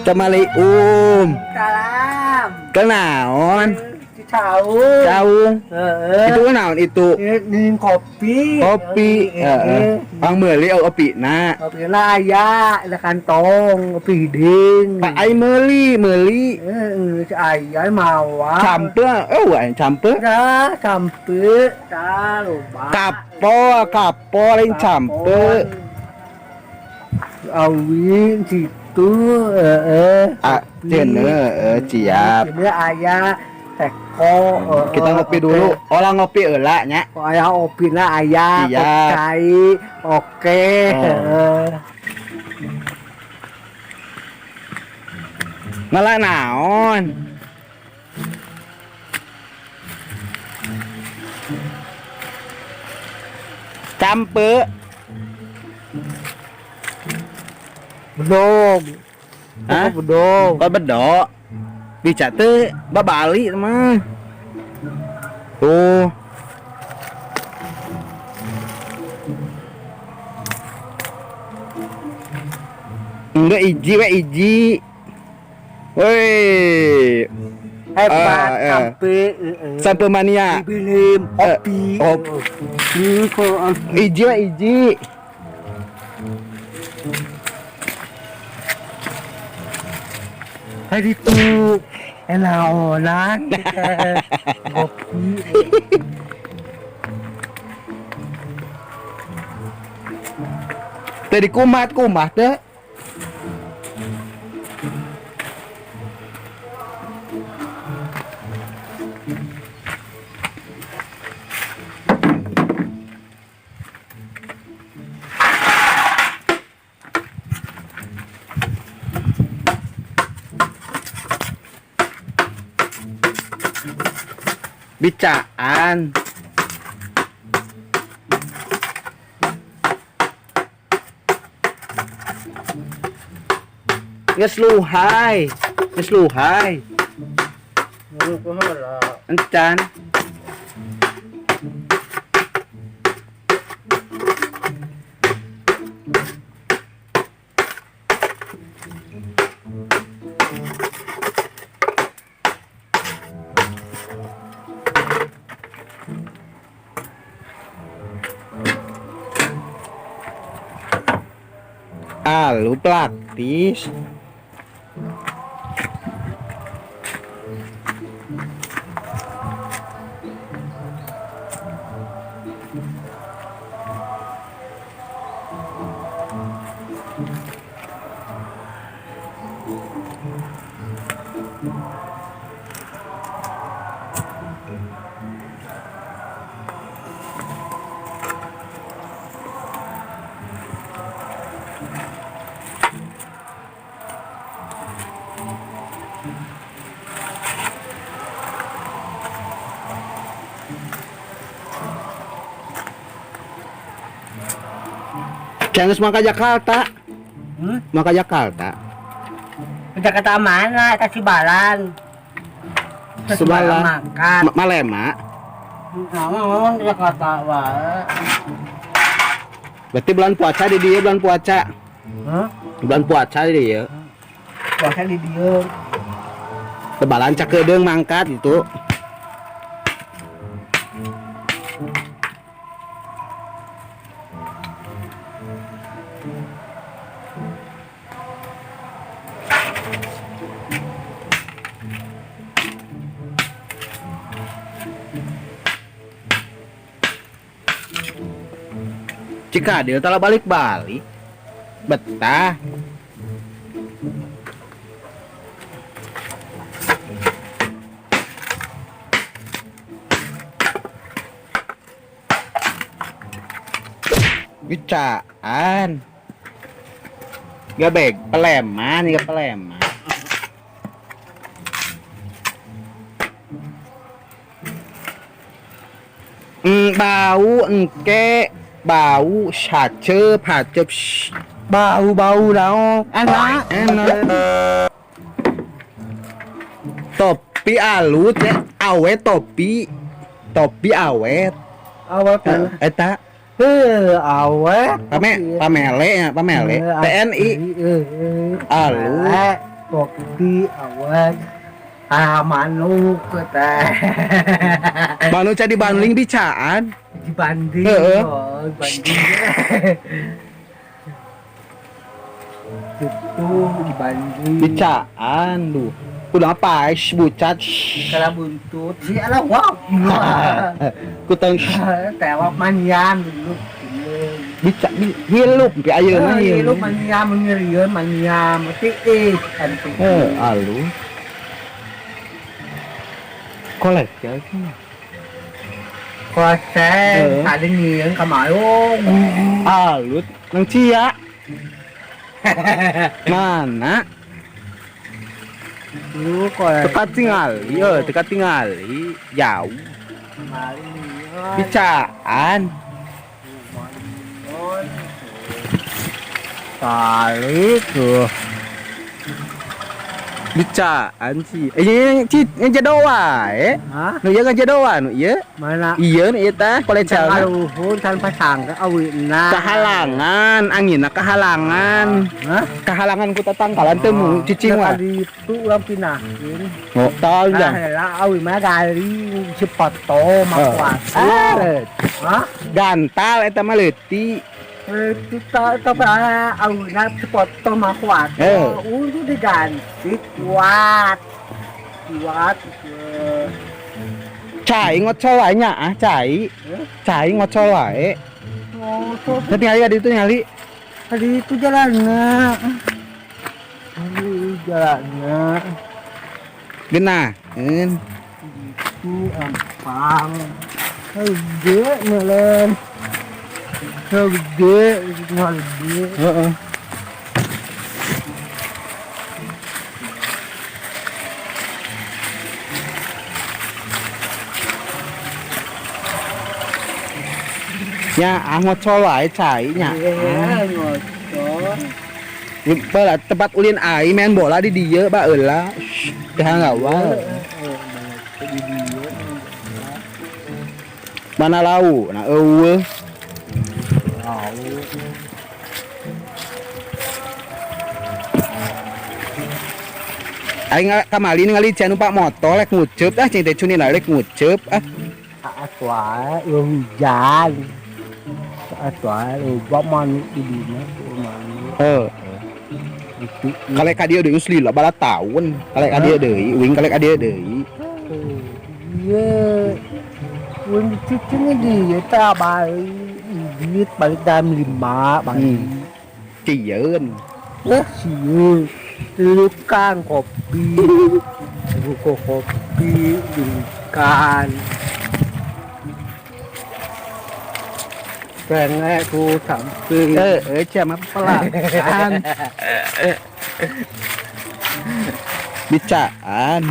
Assalamualaikum. Salam. Kenaon? Cicaung. Caung. Heeh. Itu naon itu? Ini kopi. Kopi. Heeh. Pang meuli oh, kopi na. Kopi na aya, ada kantong, kopi hiding. Pak ai meuli, meuli. Heeh, si aya mawa. Campe, oh wae campe. Dah, campe, dah loba. Kapol, kapol lain campe. Awi situ, heeh. Ah, cenah, heeh, siap. Ini aya teko. Kita ngopi dulu. Olah ngopi heula nya. Kok aya opina aya, Iya. kopi cai, oke. Oh. Heeh. Ngala naon? Campe. Bedog. Hah? Bedog. Kok bedok? Bisa teu babali mah. Tuh. Enggak iji we iji. Woi, Hebat Ah, eh. sampai heeh. sampai mania. Dibilim kopi. Oh. Ini kok Iji we iji. hari itu enaonan kopi. Tadi kumat kumat teh. Bicaan. Geus luhai. Geus luhai. Encan. Alu praktis. Jangan maka Jakarta. Hmm? Maka Jakarta. Jakarta mana? Tasibalan. Sebalan. Makan. Malema. Ngomong Jakarta wae. Berarti bulan puasa di dia bulan puasa. Hah? Bulan puasa di dia. Puasa di dieu. Lebaran cakedeung mangkat gitu. Jika dia telah balik-balik, betah. Bicaan. Gak baik, peleman, gak peleman. Bau engke, bau sace, pace, psh. Bau-bau naon? Enak. Enak. Topi alut ya, awet topi. Topi awet. Awet. Eta Heuh, awet. pame pamele ya, pamele. TNI Heeh. Alut. Kopi awet. Ah, manuk teh. Manuk jadi banding bicaan. Dibanding. Heeh. Oh, dibanding. Itu dibanding. Bicaan lu. Udah apa? Bucat. Kalau buntut sih ala wow. Kutang Tewak manian dulu. Bica hilup pi ayeuna hilup manian mengerian manian mati ih anti. Alu. Kolek ya. Kolek tadi ngieun ka mayung. Alut nang cia. Mana? Tekat tingali, tekat tingali, jauh. Bicaan. Balik tuh. Bicaan sih. Ci ngejedoa, eh. Hah? Nu ieu ngejedoa nu ieu. Mana? Ieu nu ieu teh kolecelna. Kaluhun tanpa sangka awina. Kahalangan, anginna kahalangan. Hah? Kahalangan ku tatangkalan teu mu cicing mah. Tadi itu urang pinahkeun. Oh, tahu jang. Lah awi mah gali cepoto mah kuat. Hah? Gantal eta mah leutik. Kita tapi awina cepoto mah kuat. Untuk diganti kuat. Kuat. Cai ngocol wae nya ah, cai. Cai ngocol wae. Ngocol. Tapi nyali di itu nyali. Tadi itu jalannya. Tadi jalannya. Genaheun. Itu empang. Gede meuleun. Gede, gede. Heeh. Ya, ah ngocol wae cai nya. Ngocol. Bae tempat ulin ai main bola di dieu baeula. Teh ngawal. Mana lau? Nah eueuh. Lau. Aing kamali ningali cia numpak motor lek nguceup ah cing teh cunina lek nguceup ah. Saat wae hujan. Saat wae loba manuk di dinya tuh manuk. Heeh. Kalek ka dieu deui geus lila bala taun. Kalek ka dieu deui, uing kalek ka dieu deui. Ieu. Uing cicing di eta balik duit balik dalam 5 balik. Cieun. Sieun. Lukan kopi. Buku kopi lukan. Rengek ku sampai. Cia mah pelakan. Bicaan.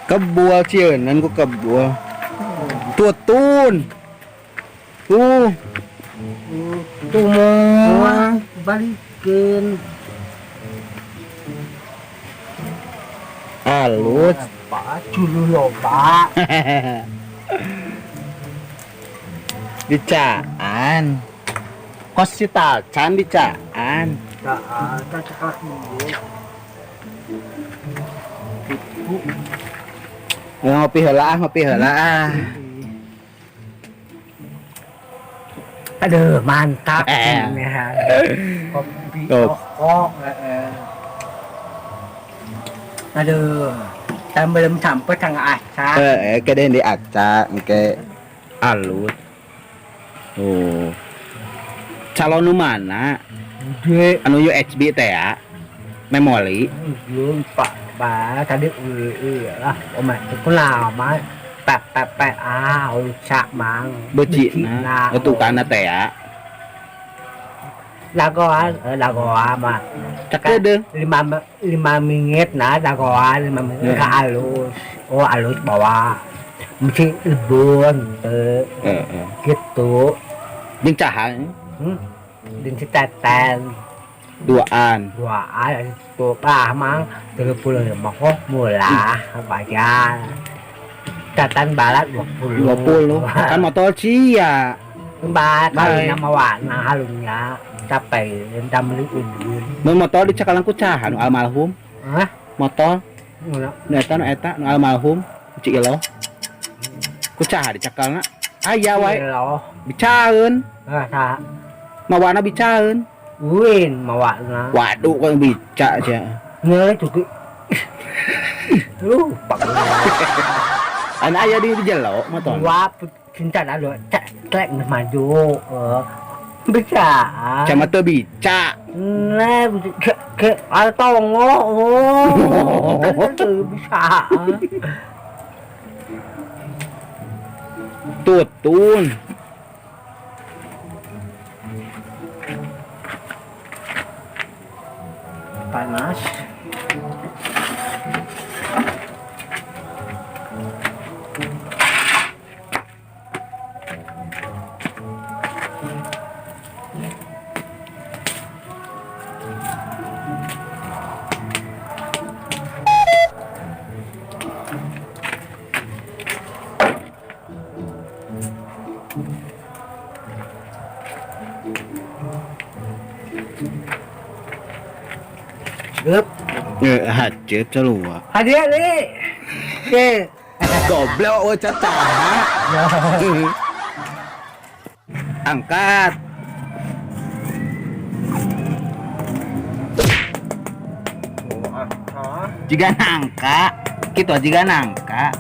Kebul cieunan ku kebul. Tutun. Tuh. Tuh balikeun. Alus. Julu loba. Dicaan. Kos si tacan dicaan. Tah, tah cekak dulu. Ngopi heula ah, ngopi heula ah. Aduh, mantap ini. Kopi rokok. Aduh, saya belum sampai tengah aca. Keden di aca, engke alut. Oh. Calon nu mana? Gede. Anu USB teh ya. Memori. Belum, Pak. Bah, tadi lah, om itu lama, pep pep pep, ah, rusak mang. Becina, itu karena teh ya. Lagoan, lagoan mah. Cek 5 menit nah, lagoan 5 menit ke alus, oh alus bawa, mesti lebon, gitu. Bincahan, Din citatan. Duaan. Duaan tuh ah mang 35 kok murah bayar. Catatan balat 20. 20. Kan motor cia. Mbak Baik. kali nama warna halungnya capek entah beli undun. Mun motor dicakalan ku caha nu almarhum. Hah? Motor Ngono. nu eta nu eta nu almarhum Cik Iloh. Ku caha dicakalna? Aya wae. Iloh. Bicaeun. Ah, sa. Mawana bicaeun. Win mawana. Waduh kok bica sia. Ngeule cukup. Lu pak. An aya di jelo motor. Wah, cinta dah cek cek maju. Bica. Cama teu bica. Nah, ke atau ngo. Kan bisa. Tutun. Panas. Hacep celua. Hadiah nih. Oke. Goblok we cacah. Angkat. Jika nangka, kitu jika nangka.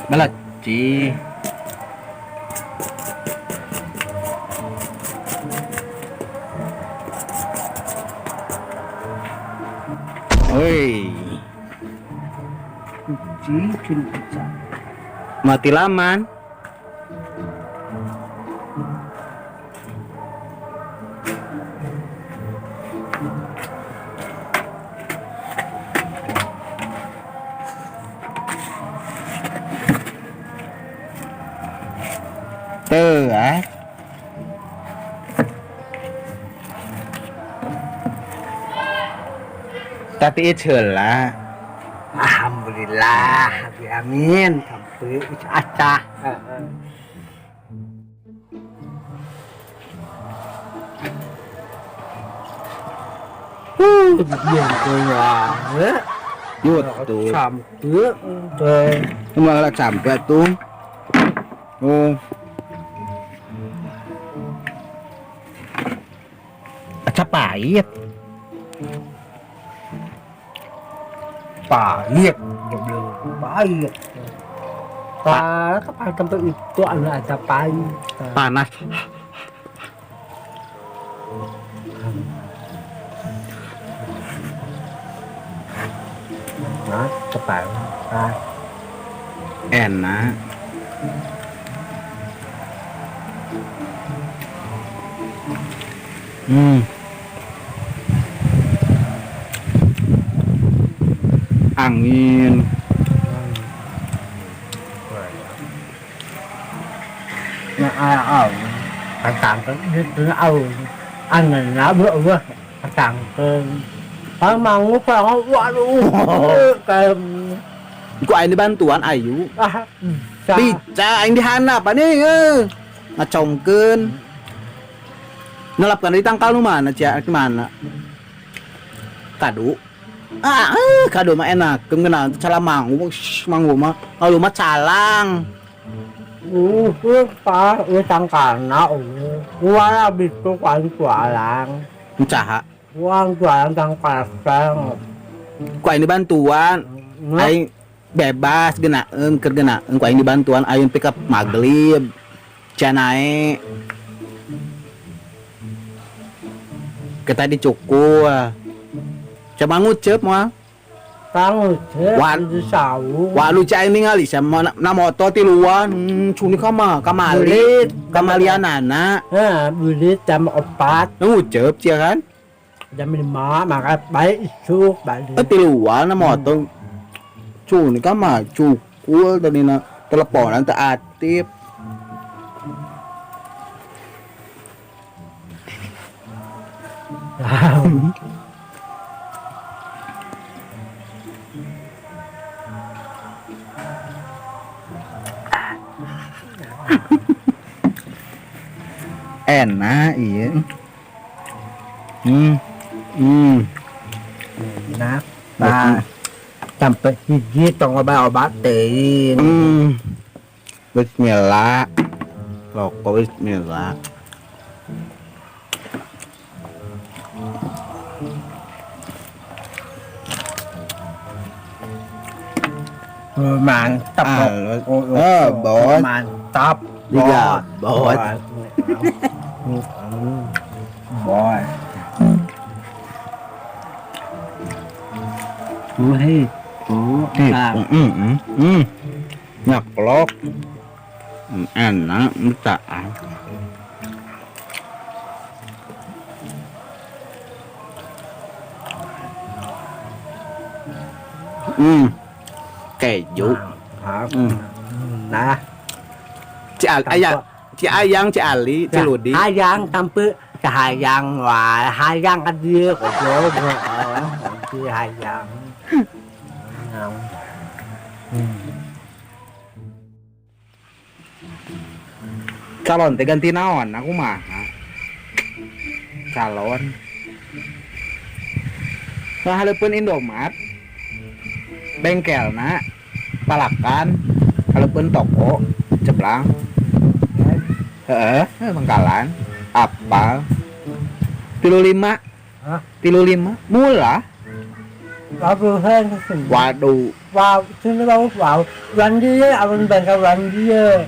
Meleci. Oi. Mati laman. Teu, ah. Tapi itu lah. Alhamdulillah, amin. Sampai acah. Yuh, sampai. Malah sampai tuh. Oh. Aca pahit. Pahit, goblok. Pahit. Pak, kapal tempat itu ada pahit. Panas. Nah, kepal. Nah. Enak. Angin. Nah, au. Katangkeun itu au. Angin lah buah katangkeun. Ah mangu pa waduh. Kayak Ku aing dibantuan ayu. Ah, bica aing dihandap nih ngacongkeun. Ngelapkan di tangkal nu mana cia mana? Kadu. Ah, kadu mah enak. Kenal cala manggu, manggu mah. Kalau mah calang. Pak, tangkalna. Wala bitu kan calang. Caha. Uang jualan tangkal. Ku aing dibantuan. Aing bebas genaeun keur genaeun ku aing dibantuan aing pick up maglib. Canae. Kita dicukur. Coba ngucep moal. Pangucep Wan- di saung. Walu cai ningali sama na moto tiluan, cuni kama kamali Bulit. kamalianana. Nah, bulit jam 4, Ngucep cia kan? jam 5, maka balik isuk balik. Eh tiluan na moto. Cuni kama cukul tadi na teleponan teu aktif. Enak iya. Hmm. Hmm. Nah, nah, sampai hiji tong obat-obat teuing. Bismillah. Rokok bismillah. Mantap. Ah, Oh, oh, oh, bos. Mantap. Iya, bos. Bos. Hei, tuh, nah, Nyeklok. Enak, minta. Keju. Nah, Ci Ali, ayang, Ci Ayang, Ci Ali, Ci Ludi. Hayang sampai hayang wah, hayang kan dia goblok. Di hayang. Calon teh ganti naon aku mah. Calon. Nah, hareupeun Indomaret. Bengkelna palakan hareupeun toko Ceplang. Heeh, Bangkalan. Apal. 35. Hah? 35. Murah. Waduh. Wow, sini wow, wow. Wan dia, awan bangka wan dia.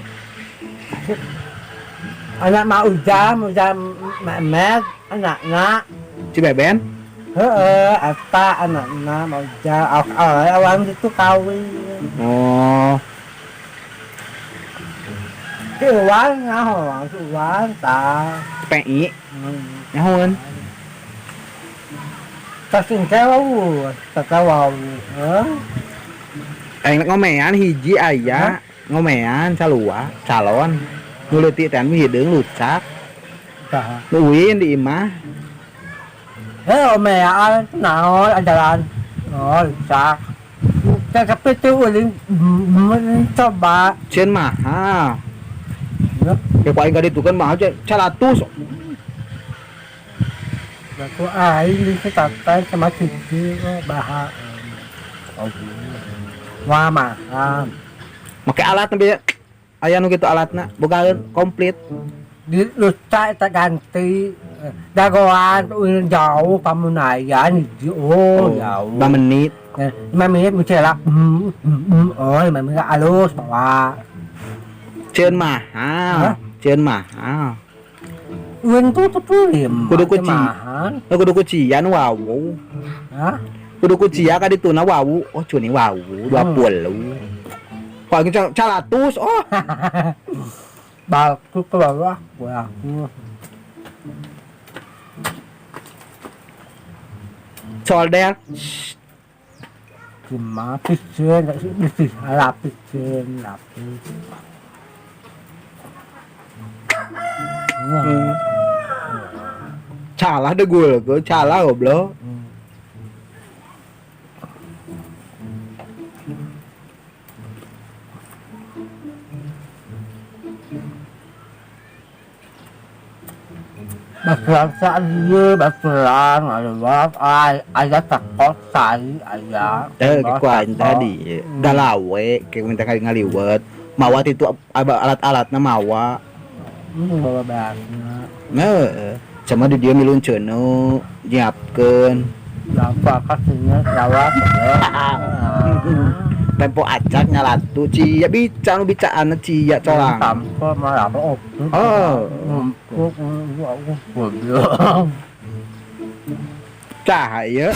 Anak mak Ujam, Ujam Mehmet, anaknya. Ci Beben? Heeh, apa anaknya mak Ujam, awan itu kawin. Oh. Si Uwan, ngaho, si Uwan, ta. PI. Nyahoeun. Tas ingke wau, tata wau. Heeh. Aing ngomean hiji aya, ngomean calua, calon. Nu leutik teh anu hideung lucak. Tah. Nu uin di imah. Eh, omean naon andalan. Oh, lucak. Tapi itu ulin coba. Cieun mahal. Ya ku aing ka ditu kan mahal 100. Aku aing di tata sama cici bahak. Wah, mahal. Make alat nembe aya nu kitu alatna, bogaeun komplit. Di lucak tak ganti. Dagoan ulin jauh pamunayan oh, jauh. 5 menit. 5 menit mencelak. Oh, 5 menit halus bawa. Cieun mahal. Cieun mahal. Ulin tuh tuh Kudu kuci. Mahal. Kudu kucian wawu. Hah? Kudu kucia ka dituna wawu. Oh, cuni wawu 20. Paling 100 oh. Balku ke bawah, gua. Solder. Cuma pijen, lapis, lapis, lapis. Salah deh gue, salah goblok. Batuan saya, batuan, ayah takut saya, ayah. Kekuatan tadi, galawe, kayak minta kali ngaliwet, mawa itu alat-alatnya mawa. Bawa barangnya. Nah, sama di dia milun ceno, nyiapkeun. Lapa kasihnya, lawak. Tempo acak nyalatu, cia bica nu bicaan cia colang. Tampo malah apa? Oh. Cahaya.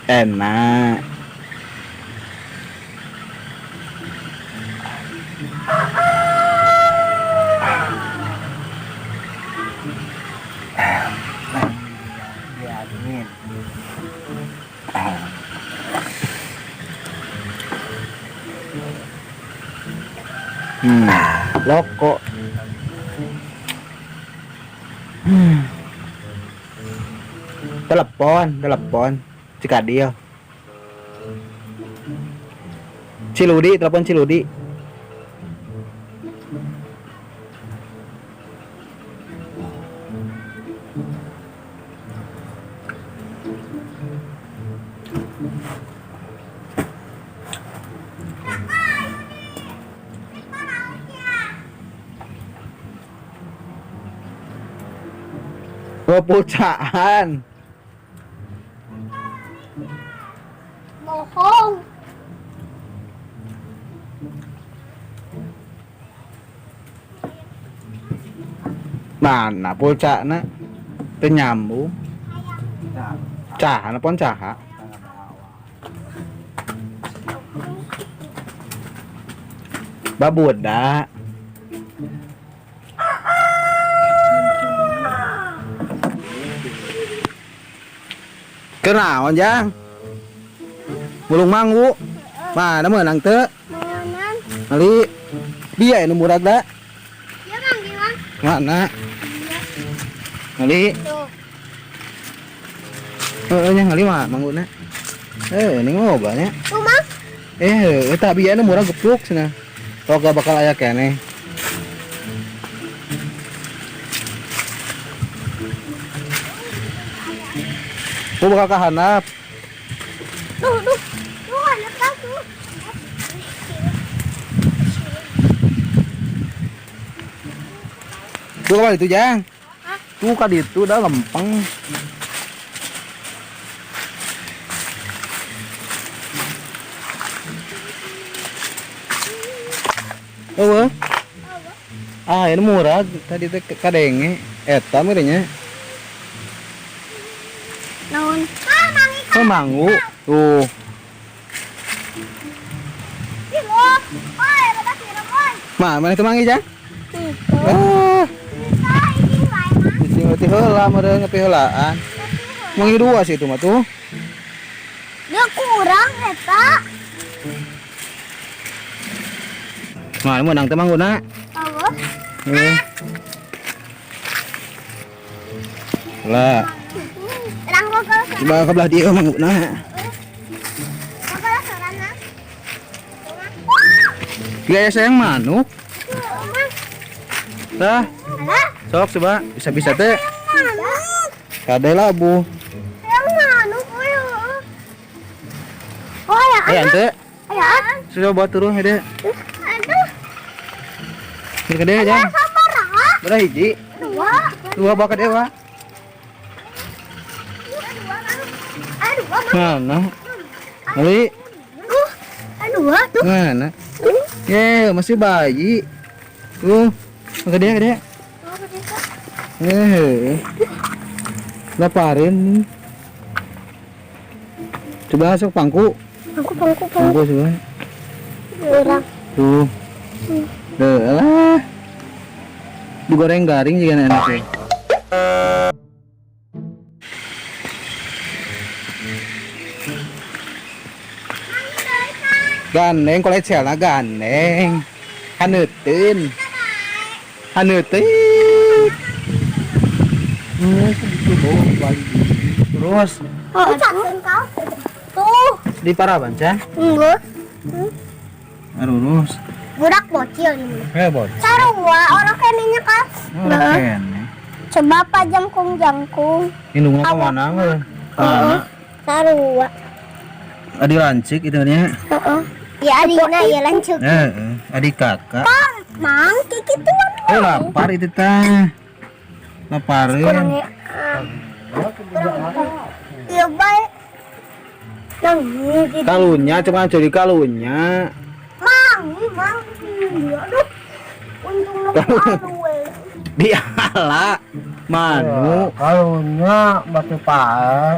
Enak. Dia dingin. Loko. Telepon, telepon. Cikadil. Ciludi, telepon Ciludi. Oh, pulsaan. Bohong. Mana pulsana? Teu nyambung. Caha, nelpon caha. Babudak. Kenaon jang? Mulung manggu. Mana meunang teu? Meunang. Mali. Biaya nu murag da. Ya Mang, gimana? Mana? Mali. Tuh. Heeh nya ngali mah mangguna. Eh, ini ngoba nya. Tuh, Mang. Eh, eta biaya nu murah gepluk cenah. Toga bakal aya keneh. Tuh bakal kahanap. Tuh, tuh. Tuh, anak tuh. Tuh kapan itu, Jang? Hah? Tuh ka ditu dah lempeng. Eueuh. Ah, ini murah tadi teh kadenge. Eta meureun. Naon? Ah, mangi. Oh, manggu. Tuh. Oi, batas sirup, oi. Ma, mana itu mangi, Jang? Tuh. Ah, Bisa ini wae, Mang. cicing teh heula meureun ngopi heulaan. Mangi dua sih itu mah tuh. Dia kurang eta. Nah, ini menang teh mangguna. Apa? Nih. Lah, Terang bakal coba ke belah dia mangguna. Bakal sarana. Gaya sayang manuk. Tah, Alah, sok coba bisa-bisa teh. manuk. Kade labu. Yang manuk euy. Oh ya, Eh, ante, ya. sudah bawa turun hede. Aduh, Ini gede aja. sabaraha? Berapa hiji? Dua. Dua bawa ke dewa. Dua, Mang. Ah, dua, Mang. Mana? Mali, Duh, ah, dua tuh. mana? Ye, masih bayi. Tuh, gede gede. Eh, laparin. Coba masuk pangku. Pangku, pangku, pangku. Pangku coba. Orang. Tuh. Tuh, lah. Digoreng garing juga enak ya. Gandeng kolecelna gandeng. Haneuteun. Haneuteun. Terus Oh, kau. Tuh. di Paraban, Cah? Enggak. Arurus. Budak bocil ini. Hebat. Sarua orang kenenya kas. Orang kene. Coba apa jangkung-jangkung. Indungna ka mana mah? Mana? Sarua. Adi lancik itu nya. Heeh. Ya adina ya lanjut. Heeh, adik kakak. Mang, kikituan. Eh, lapar itu teh. Lapareun. Kurang ya. Iya baik. Nang gitu. Kalunya cuma jadi kalunya. Mang, mang. Aduh. Untung lu aduh. Diala manu. Kalunya batu pae.